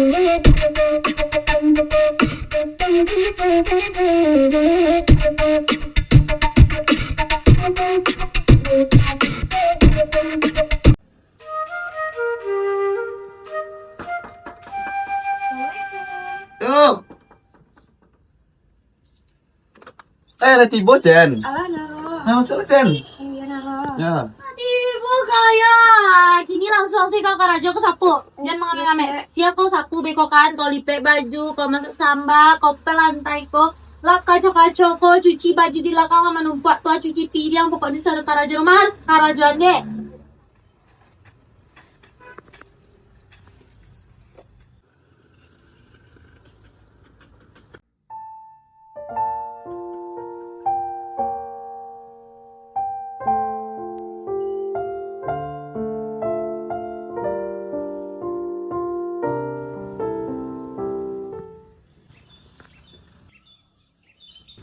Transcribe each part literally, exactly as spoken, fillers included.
Yo. Eh, lah tibo, Cen. Alah, Naro. Nah, masuk, Cen. Iya, Naro. Ya. Tibo kaya. Kini langsuang se ka karajo, ko sapu. Jan mangamek-ngamek. Sia ko sapu beko kan, ko lipek baju, ko masak samba, ko pel lantai ko, lap kaco-kaco ko, cuci baju di lakang, manumpuak tu, cuci piriang, pokoknyo sudah karajo rumah, karajoan dek.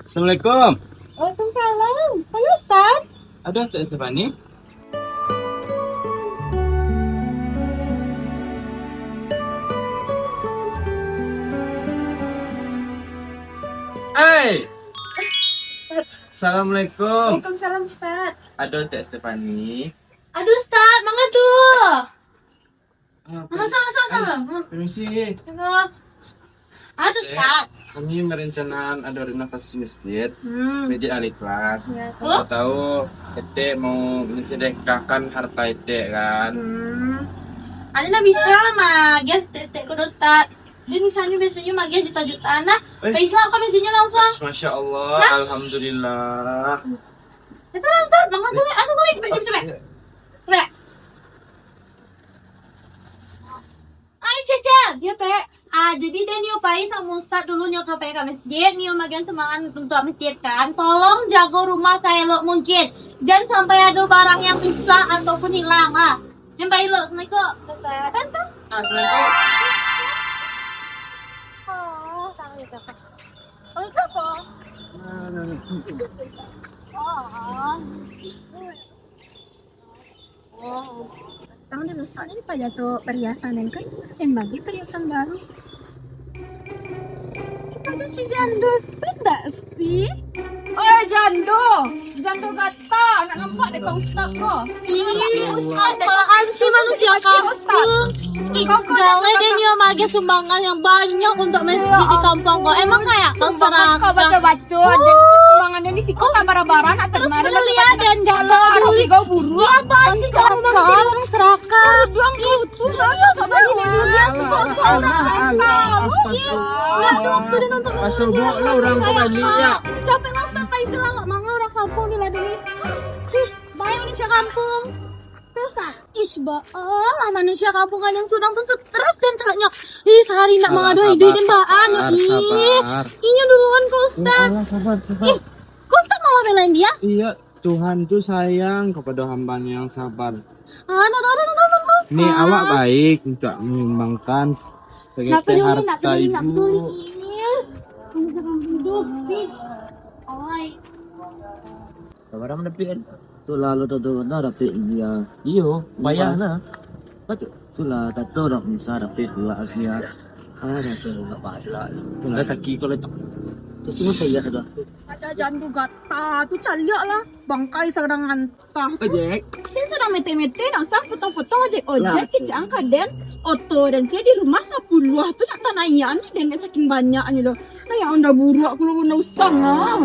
Assalamualaikum. Waalaikumsalam. Halo, Ustaz. Aduh, Ustaz Stefani. Hai. Assalamualaikum. Waalaikumsalam, Ustaz. Aduh, Tek Stefani. Aduh, Ustaz, mangga tu? Ah, Mangga, permisi. Mangga, mangga. Permisi. Mangga. Ah, tu, Tek, Ustaz. Kami merencanakan ada renovasi masjid. Hmm. Masjid Al-Ikhlas. Ya. Siapa tahu Etek mau mensedekahkan harta Etek, kan? Hmm. Ado nan bisa lah magiah saketek-saketek ko, Ustaz. Dia misalnyo biasonyo magiah juta-jutaan lah. Eh. Paisa ka masjidnyo langsuang. Masya Allah, Hah? Alhamdulillah. Itu lah, Ustaz, mangga tu, Lek. Anu, boleh, cepek, cepek, cepek. Cepek. Ai, Cece. Yo, Tek. Ah, jadi deh nio pai samo Ustaz dulu, nio ka pai ka masjid, nio magiahan sumbangan untuak masjid kan. Tolong jago rumah saelok mungkin. Jan sampai ado barang yang rusak ataupun hilang, ah. Jan pai elok. Assalamualaikum. Assalamualaikum. Oh, tangan itu apa? Oh, itu apa? Oh, oh. Oh. Tangan dia rusak ni, payah tu perhiasan kan? Yang bagi perhiasan baru. Kita tu si jando tu ndak sih? Oi, jando! Jando gata! Nak nampak dek Pak Ustaz ko? Ih, apaan sih manusia kampung? Ih, jaleh deh nio magiah sumbangan yang banyak untuk masjid di kampung ko. Emang kayak kau serakah? Kau baca-baca aja. Sumbangan yang di siko kan bara-bara nak. Terus terima, udah lihat dan nggak peduli. Kau buru. Ih, apaan sih cara memakai orang serakah? Ih, buang kau tuh, masa sama ini dulu. Alah, alah, astaga. Ih, nggak ada waktu dan untuk mengerjakan orang kau balik ya. Capek lah, Ustaz Faisal, mangga orang kampung ni lah dulu. Ih, baik manusia kampung. Tuh, Kak. Ish, ba-, alah, manusia kampung kan yang surang tu stres dan cakapnya. Ih, sehari nak mangado duit dan baan, ih. Sabar. Inyo duluan, Pak Ustaz. Alah, sabar, sabar. Ih, kok Ustaz malah belain dia? Iya, Tuhan tu sayang kepada hambanya yang sabar. Ah, tak tahu, tak tahu, tak tahu. Ni awak baik untuk menyumbangkan segetek harta ibu. Nak peduli, nak peduli. Kamu jangan bodoh, ih. Oi. Sabar, mana, Pik, kan? Tu lah, lo tahu tu, nah, dapik dia. Iyo, payah lah. Batul. Tu lah, tak tahu dah, bisa dapik pula dia. Ah, dah tu, sabar, sabar. Tu lah. Dah sakit kau letak. Tu cuma saya kata. Ada jandu gata, tu caliak lah. Bangkai sarang antah. Ojek. Saya sarang mete-mete, nak sah potong-potong ojek. Ojek kecek angka den. Oto den saya di rumah sapuluah tu nak tanaian den, saking banyaknya lo. Nah, yang anda buruak, kalau anda usang lah.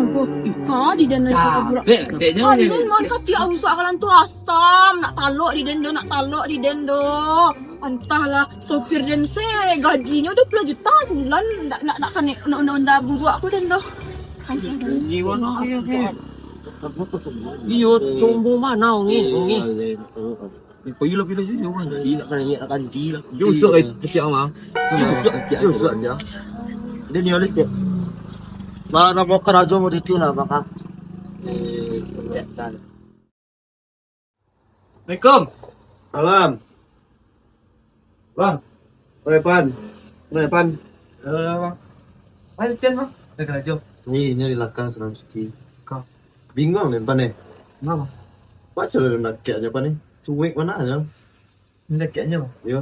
Ika di den anda buruak. Capek, capeknya. Kalian man kati rusak kalan tu asam, nak talok di den do, nak talok di den do. Antahlah, sopir den se gajinyo dua puluh juta sebulan, nak, nak, nak kena, nak anda, anda buruak aku den do. Gimana ya, Ki? Iyo, tumbuh mana ni? Ni. Ni pagi lah kita sini, Wan. Jadi nak kena ingat akan Ji lah. Dia usuk, eh, kesian, Wan. Dia usuk, dia usuk aja. Dia ni oleh dia. Bah, nak bawa karajo mau diti lah, Bang, ah. Eh, kelihatan. Assalamualaikum. Salam. Bang. Oi, Pan. Oi, Pan. Halo, Bang. Mana Cen, Bang? Dah karajo. Ni, ni di lakang sadang cuci. Kau. Bingung ni, Pan, eh. Kenapa? Macam mana nak kek aja, Pan, eh? Cuek mana aja. Ini kek aja, Bang. Yo.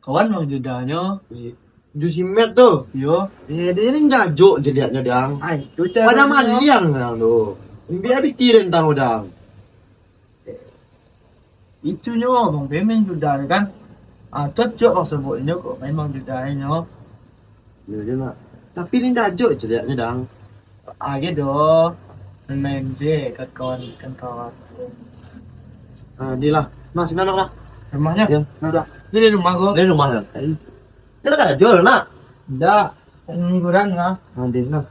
Kawan Bang Judanyo. Eh, Jusimet tu. Yo. Eh, dia ni jajok caliaknyo, Dang. Ai, tu cara. Pada maliang, Dang, tu. Biar pikiran tang, Dang. Itunyo Bang Pemen Judanyo kan. Ah, cocok Bang sabuiknyo kok memang Judanyo. Yo, yo, nak. Tapi ni jajok caliaknyo, Dang. Ayo doh. Main-main se, kawan-kawan, kawan-kawan. Ah, ni lah. Nah, sini lah. Rumahnyo? Ya, nah, dah. Ini rumah ko. Ini rumah, kan? Ini kan ada jual, nak? Ndak. Ini kurang lah. Nanti, nah.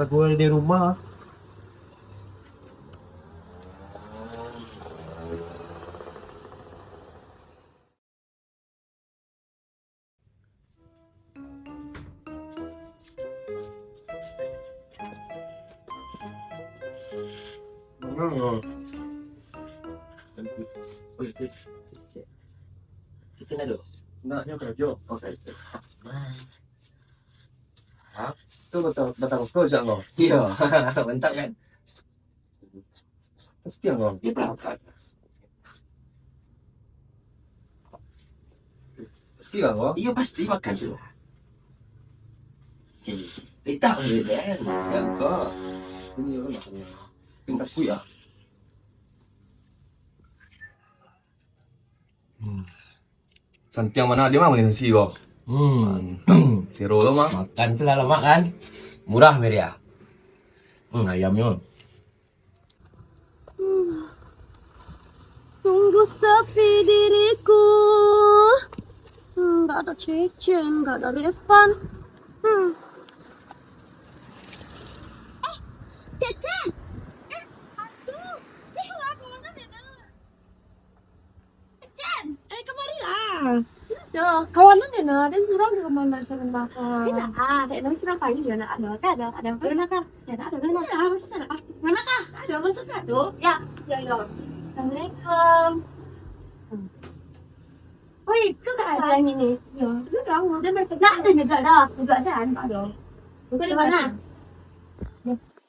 Aku ada di rumah. Naknyo karajo. Oke. Hah? Tu batang, batang tu, insya Allah. Iyo, mantap kan? Pasti lah, Bang. Iyo, berangkat. Pasti lah, Bang. Iyo, pasti makan sudah. Eh, tak boleh, Ben. Siap kok. Ini apa makannya? Ini tak kuih, ah. Hmm. Santiang bana dia mah makan nasi ko. Hmm. Siro tu mah. Makan tu lah lamak kan. Murah meriah. Hmm, ayamnyo. Hmm. Sungguh sepi diriku. Hmm, nggak ada Cecen, nggak ada Revan. Hmm. Eh, Cecen! Eh, aduh! Eh, lah, kawanan ya, nak? Cen! Eh, kamarilah. Yo, kawanan ya, nak? Den surang di rumah, nak surang makan. Sini, ah, saya nak surang pagi ya, nak? Ada, ada, ada. Ada, nak, Kak? Ya, ada, ada. Masuk sana, masuk sana. Ah, mana, Kak? Ada, masuk sana tu. Ya, ya, ya. Assalamualaikum. Oi, ke kajang ini? Ya, surang. Udah, nak, nak ada juga dah. Juga dah, ada. Di mana?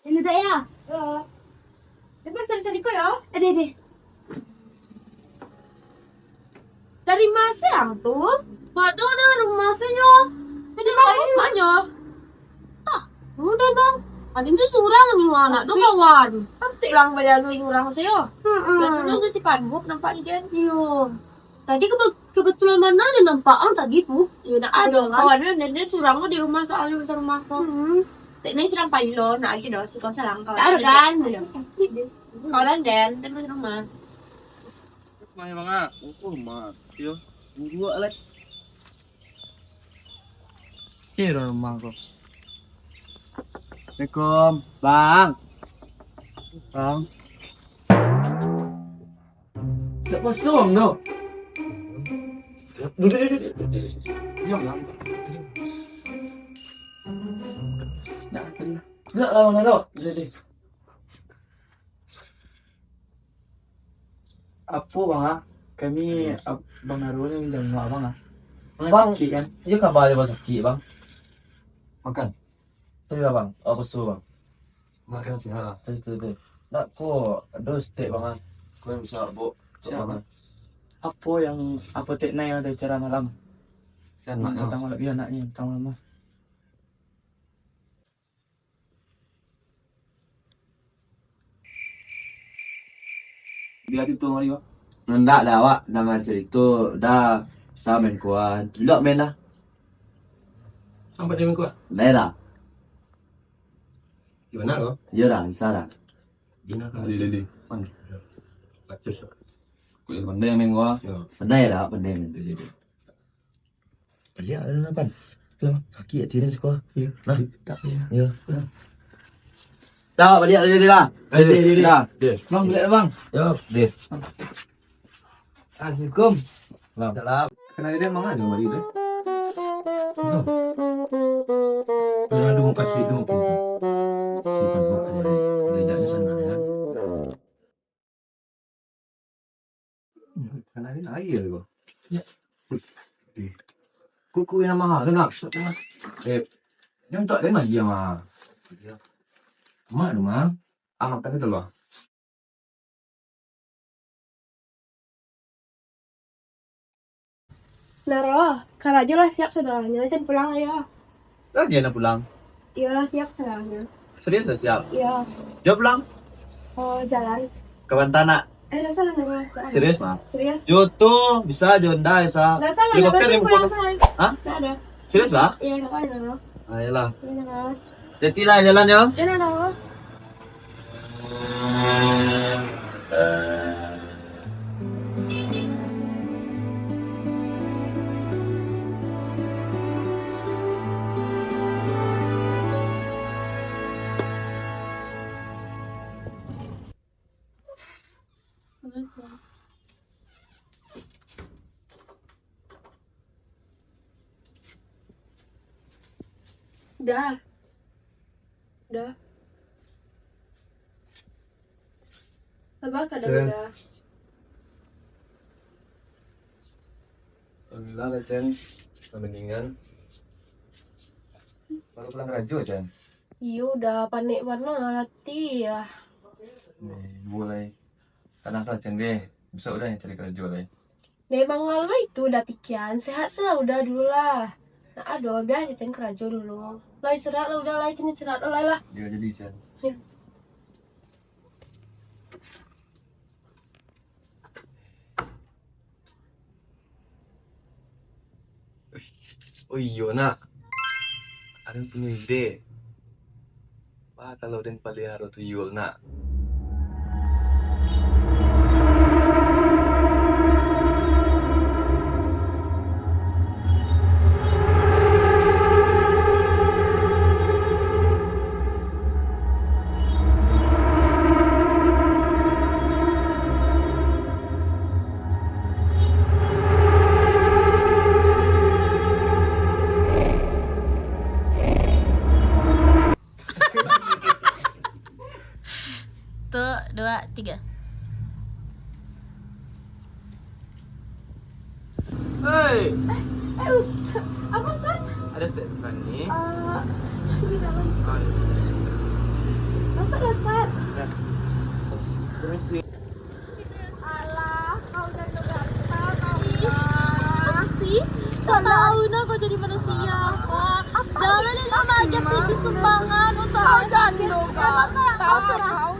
Ini tak ya? Ya. Dia pasal sedikit ya? Ada, ada. Dari masa tu, mak tu ada rumah sayo. Jadi rumahnya. Ah, udah dong. Ada surang ni anak tu kawan. Cik lang belajar surang sayo. Heeh. Biasanya tu si Panbuk nampak ni kan. Iyo. Tadi kebe-, kebetulan mana ada nampak ang tadi tu. Iyo, nak ada kan. Kawan dia, dia surang di rumah soalnya rumah tu. Hmm. Tak ni surang pailo nak lagi dah suka sarang kawan. Tak ada kan? Kawan dan dia rumah. Mai, Bang, ah. Oh, rumah. Yo, dua lah. Kiro rumah ko. Assalamualaikum, Bang. Bang. Tak kosong tu. Duduk, duduk, duduk. Diam lah. Nak, nak, nak. Duduk, duduk. Apo, Bang, ah? Kami, hmm, ab-, Bang Arul ni jangguak Abang, ah. Bang, sakik, kan? Iyo, kaba Abang sakik, Bang? Makan. Tu lah, Bang. Apo suo, Bang? Makan sihat lah. Tu, tu, tu. Nak ko, dos tek, Bang, ah. Ko yang bisa, Bu. Siap, Bang. Apo yang, apo tek nai yang ada acara malam? Kan, hmm, nak, yo. Patang malam, iyo, nak ni, patang malam lah. Bia carito mari, Bang. Ndak dah, awak danga carito dah sa main kuat. Lok main dah. Sampai dia main kuat? Dah dah. Di mana, Bang? Iyo dah, bisa dah. Di mana? Di, di, di. Mana? Bagus. Kau yang pandai main kuat. Yo. Pandai dah, pandai main. Di, di, di. Baliak lah, Pan. Lah, sakik ati den siko. Iyo. Nah. Tak, iyo. Iyo. Dah, baliak tadi lah. Ayo, deh, deh, deh. Dah. Deh. Bang, baliak, Bang. Yo, deh. Assalamualaikum. Salam. Salam. Kenal dia, Bang, ada mari tu? Yo. Pernah dulu kasih dulu. Simpan buat aja. Belajarnya sana, ya. Kana ni aia ko. Ya. Kuku yang mahal tu nak. Eh, dia untuk dia mah dia mah. Mak tu mah. Amak tak tu lah. Naro, karajo lah siap sagalonyo, Cen pulang ayo. Lagi nak pulang? Iyolah, siap sagalonyo. Serius lah siap? Iyo. Jo pulang? Oh, jalan. Ka Banten nak? Eh, ndak salah, ndak salah. Serius mah? Serius. Jo tu, bisa jo ndak, bisa. Ndak salah, ndak salah, pulang salah. Hah? Ndak ado. Serius lah? Iyo, ndak ado. Ayolah. Iyo, ndak ado. Hati-hati lah jalan yo. Iyo, ndak ado. Dah. Dah. Abah kadang Cen. Dah. Alhamdulillah lah, Cen. Mendingan. Baru pulang karajo, Cen. Iyo, udah panek bana, latih ya. Eh, mulai. Tanang lah, Cen, deh. Bisa udah yang cari karajo, deh. Memang lah itu udah pikiran, sehat-sehat udah dulu lah. Nah, aduh, biar aja Cen karajo dulu. Lah istirahat lah udah lah, Cen istirahat lah lah. Dia jadi, Cen. Ya. Oh iyo, nak. Aden punyo ide. Wah, kalau den paliharo tuyul, nak. Tu, dua, tiga. Hei! Eh, eh, Ustaz. Apa, Ustaz? Ada Ustaz Irfan ni. Eh, di dalam. Oh, iya. Masuklah, Ustaz. Ya. Permisi. Alah, kau udah juga tahu, kau. Ih, apa sih? Kau tahu nah kau jadi manusia. Wah, jangan lah, Mak, ajak pergi sumbangan untuk kau. Jangan dong, kau. Kau, kau.